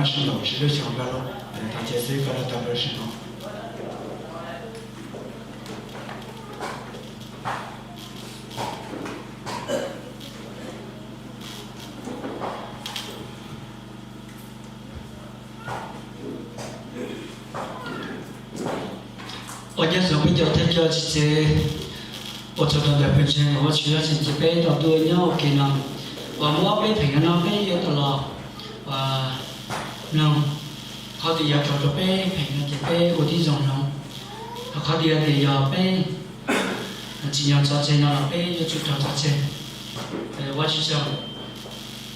sij hawm sib hlub xyoo nplog lub, thov cia xwb koj nrog tau lub sij hawm. Ua nyob zoo peb cov thawj coj txiv tsev, ua tsaug rau ntawm pawg ntseeg uas Vajtswv tseem cia peb tau tuaj nyob ua ke no, uas muab peb pheem no peb yuav tau los mloog. Qhov twg yog raug rau peb pheem no ces peb ua tib zoo hloov, rau qhov twg yog tias yog peb tsim nyog tso tseg no los peb yuav tsum raug tso tseg. Ua tsaug,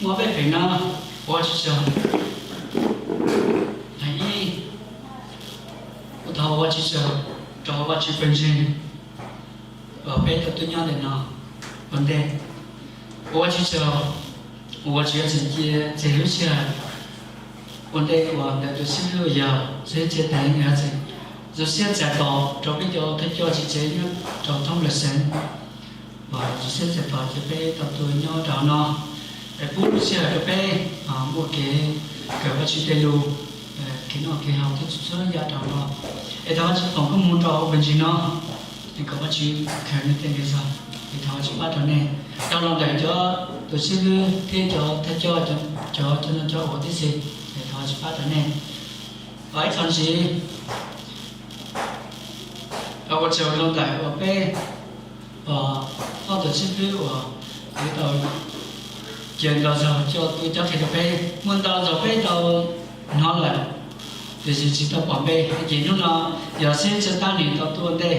muab peb pheem no, ua tsaug. Thib ib, kuv thov ua tsaug rau Vajtswv pawg ntseeg uas peb tau tuaj nyob ntawm no ua ntej. Ua tsaug, ua tsaug tseem cia txog lub sij hawm ua ntej uas ntawm tus xib hwb yog xib hwb Txhiaj Teev tseem zoo siab txais tos rau peb cov thawj coj txiv tsev nyob rau thoob plaws xeev. Uas zoo siab txais tos ces peb tau tuaj nyob rau no, es pub lub sij hawm rau peb muaj kev kawm Vajtswv tej lus, kev noj kev haus thiab txhua txhua yam rau no. Es thov Vajtswv foom koob hmoov rau pawg ntseeg no, es kom Vajtswv khaws nej tej npe zog, es thov Vajtswv pab rau nej. Rau los ntawm cov tus xib hwb thiab cov thawj coj, cov cov no cov uas tib si, es thov Vajtswv pab rau nej. Ib qho ntxiv, ua tsaug rau ntawm uas peb ob tug xib hwb uas kuv tau caw ntau zaug coj tuaj cob qhia rau peb, muaj ntau zaug peb tau hnov lawm, tiam sis tsis tau pom npe. Ces hnub no yog xib hwb Txhiaj Teev nws tau tuaj ua ntej,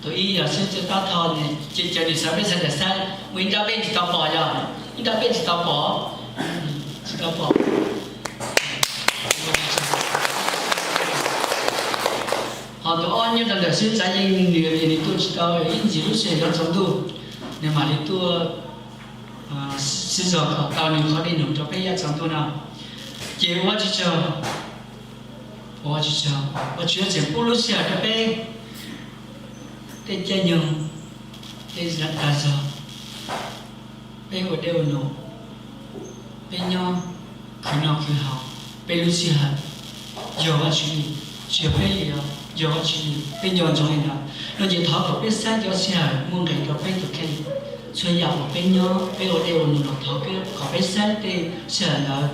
tus ib yog xib hwb Txhiaj Teev Thoj, ces cov nws xav peb sawv daws saib, ua ib nrab peb tsis tau pom, yog ib nrab peb tsis tau pom, tsis tau pom. Ho tus ob nyob rau ntawm xib hwb Txhiaj Yeej, nws nws tuaj tsis tau ib ntsis lub sij hawm tsaus ntuj, nws mam li tuaj sib zog kom tau nws qhov dej num rau peb yav tsaus ntuj no. Ces ua tsaug, ua tsaug, ua tsaug tseem pub lub sij hawm rau peb tej caij nyoog, tej dag zog, peb ua dej ua num, peb nyob khwv noj khwv haus, peb lub sij hawm yog Vajtswv li, tsis yog peb li os, yog Vajtswv li, peb nco ntsoov li ntawd no. Ces thov kom peb saib cov sij hawm muaj nqis rau peb tus kheej, txhua yam uas peb nyob peb ua dej ua num los thov kom peb saib tej sij hawm ntawd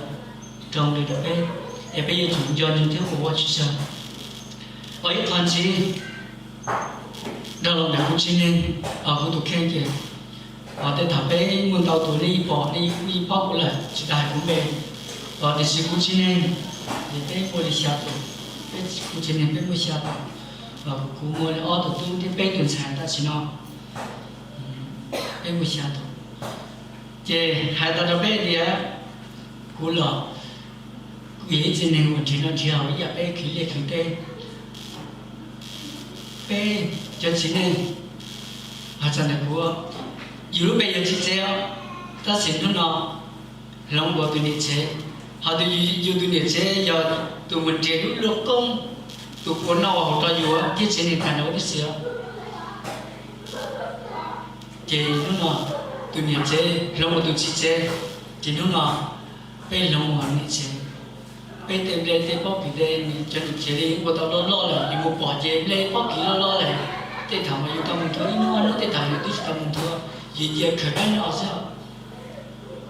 rau nqis rau peb, es peb yuav tsum nco ntsoov thiab ua Vajtswv tsaug. Ua ib qho ntxiv, nrog los ntawm kuv tsev neeg, kuv tus kheej ces, tej thaum peb muaj ntau tus nej yeej pom nej yeej paub kuv lawm tsis tas hais kuv npe, tiam sis kuv tsev neeg ces peb muaj li xya tus, kuv tsev neeg peb muaj xya tus, kuv muaj li ob tug tub thiab peb tus ntxhais tam sim no, peb muaj xya tus. Ces hais tau rau peb tias kuv los kuv yog ib tsev neeg uas nrhiav noj nrhiav haus ib yam peb khwv liaj khwv teb. Peb cov txiv neej, hais txog ntawm kuv, yus lub npe yog txiv tsev os, tab sis hnub no hloov ua tus niam tsev, ho tus yus tus niam tsev yog tus mus nrhiav lub luag qoob, tus ua noj ua haus rau yus thiab tsev neeg tag nrho tib si. Ces hnub no tus niam tsev hloov ua tus txiv tsev, ces hnub no peb hloov ua niam tsev. Peb tej nplej tej pob kws tej cov niam tsev li ua tau loj loj lawm, yus mus pom ces nplej pob kws loj loj lawm. Tej thaum mas yus tau mus nrhiav ib hnub ob hnub, tej thaum yus twb tsis tau mus nrhiav, yus cia khaws dab noj xwb.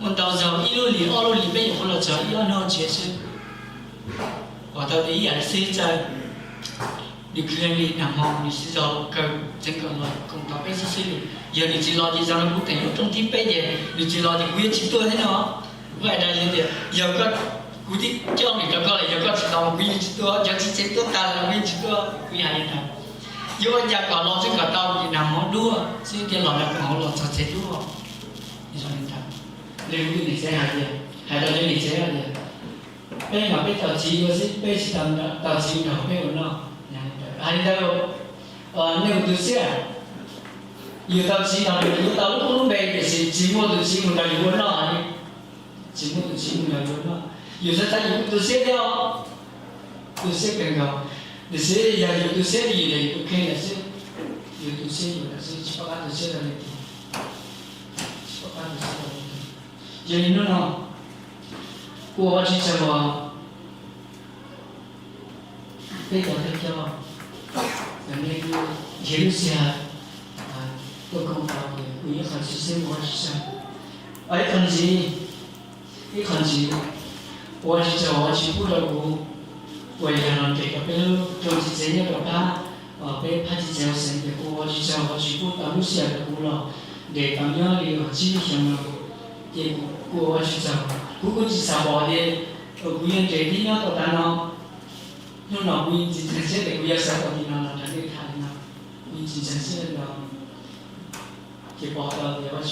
Muaj ntau zaug ib lub hlis ob lub hlis peb nyuam qhuav los txog ib ob hnub tsiav xwb. Pom tau tias ib yam li xib hwb Txhiaj, nws khwv heev li, nag hmo nws sib zog kaw txeev kom los koom tos peb xwb xwb li. Yog nws tsis los ces zaum no kuv teem lub rooj thib peb ces nws tsis los ces kuv yuav tsis tuaj thiab no. Kuv hais rau yus tias yog koj, kuv twb coj nws rau koj lawm, yog koj tsis los kuv yeej tsis tuaj, cov txiv tsev tuaj tag los kuv yeej tsis tuaj, kuv yeej hais li ntawd. Yuav ua cas kom los xwb kom tau ces nag hmo dua xwb thiaj los, nag hmo los txog tsev dua. Zoo li ntawd, lwm tus niam tsev hais tias, hais rau cov niam tsev tias, peb mas peb tau txiv ua xwb, peb tsis tau txiv nrog peb ua noj. Hais li ntawd, nej tus xiab, yus tau txiv nrog nws, yus tau lub koob lub npe, tiam sis tsis muaj tus txiv mus nrog yus ua noj li. Tsis muaj tus txiv mus nrog yus ua noj, yus xav tau yus tus xiab thiab os, tus xiab kawg nkaus. Tiam sis yog yus tus xiab li yus los yus tus kheej lawm xwb, yus tus xiab yus lawm xwb, tsis pom qab tus xiab rau leej twg, tsis pom qab tus xiab rau leej twg. Yog li hnub no kuv ua Vajtswv tsaug uas Peb cov thawj coj, cov nej kuj nrhiav lub sij hawm tuaj koom tau ces kuj ib qho tshwj xeeb ua Vajtswv tsaug. Ib qho ntxiv, ib qho ntxiv, ua Vajtswv tsaug uas Vajtswv pub rau kuv ua yog los nres rau peb lub rooj txiv tsev nyob rau phab, peb phab txiv tsev ua xeem ces kuv ua Vajtswv tsaug uas Vajtswv pub tau lub sij hawm rau kuv los nres tau nyob li uas tsib lub xyoo no. Ces kuv ua Vajtswv tsaug, kuv kuj tsis xav pom tias kuv yuav nres thiab nyob tau tav no. Hnub no kuv yeej tsis ntseeg siab tias kuv yuav sawv tau tim no los nrog nej tham li no, kuv yeej tsis ntseeg siab li no. Ces pom tau tias